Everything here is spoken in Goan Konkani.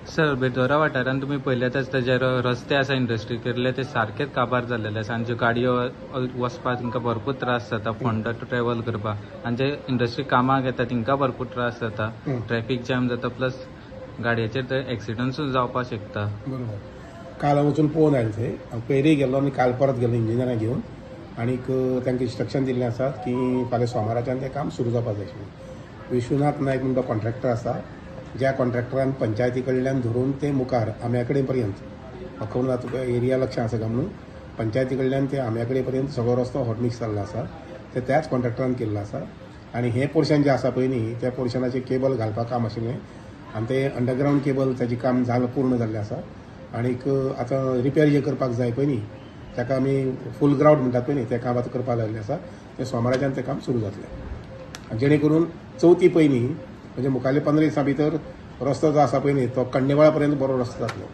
सर, बेतोरा वाठारान तुमी पळयल्यात आसता जे रस्ते आसा इंडस्ट्री केल्ले ते सारकेच काबार जाल्लेले आसा आनी ज्यो गाडयो वचपाक तांकां भरपूर त्रास जाता, फोंडा ट्रेवल करपाक, आनी जे इंडस्ट्री कामाक येता तांकां भरपूर त्रास जाता, ट्रॅफिक जॅम जाता, प्लस गाडयेचेर ते एक्सिडंटूय जावपाक शकता. बरोबर, काल हांव वचून पळोवन आयलें थंय. हांव पयरूय गेल्लो आनी काल परत गेलो इंजिनियरां घेवन आनीक तांकां इन्स्ट्रक्शन दिल्लें आसात की फाल्यां सोमाराच्यान तें काम सुरू जावपाक जाय आशिल्लें. विश्वनाथ नायक म्हणून तो कॉन्ट्रॅक्टर आसा, ज्या कॉन्ट्रॅक्टरान पंचायती कडल्यान धरून ते मुखार आंब्या कडेन पर्यंत, म्हाका खबर ना तुका एरिया लक्षां आसा काय म्हणून, पंचायती कडल्यान ते आंब्या कडेन पर्यंत सगळो रस्तो हॉटमिक्स जाल्लो आसा, ते त्याच कॉन्ट्रॅक्टरान केल्लो आसा. आनी हें पोर्शन जें आसा पळय न्ही, त्या पोर्शनाचें केबल घालपाक काम आशिल्लें आनी ते अंडरग्रावंड केबल ताजें काम जालें, पूर्ण जाल्लें आसा. आनीक आतां रिपेर जें करपाक जाय पळय न्ही, ताका आमी फूल ग्रावट म्हणटात पळय न्ही, तें काम आतां करपाक लागिल्लें आसा. तें सोमाराच्यान तें काम सुरू जातलें, जेणे करून चवथी पयलीं म्हणजे मुखारल्या 15 दिसां भितर रस्तो जो आसा पळय न्ही तो कंडेवाळा पर्यंत बरो रस्तो जातलो.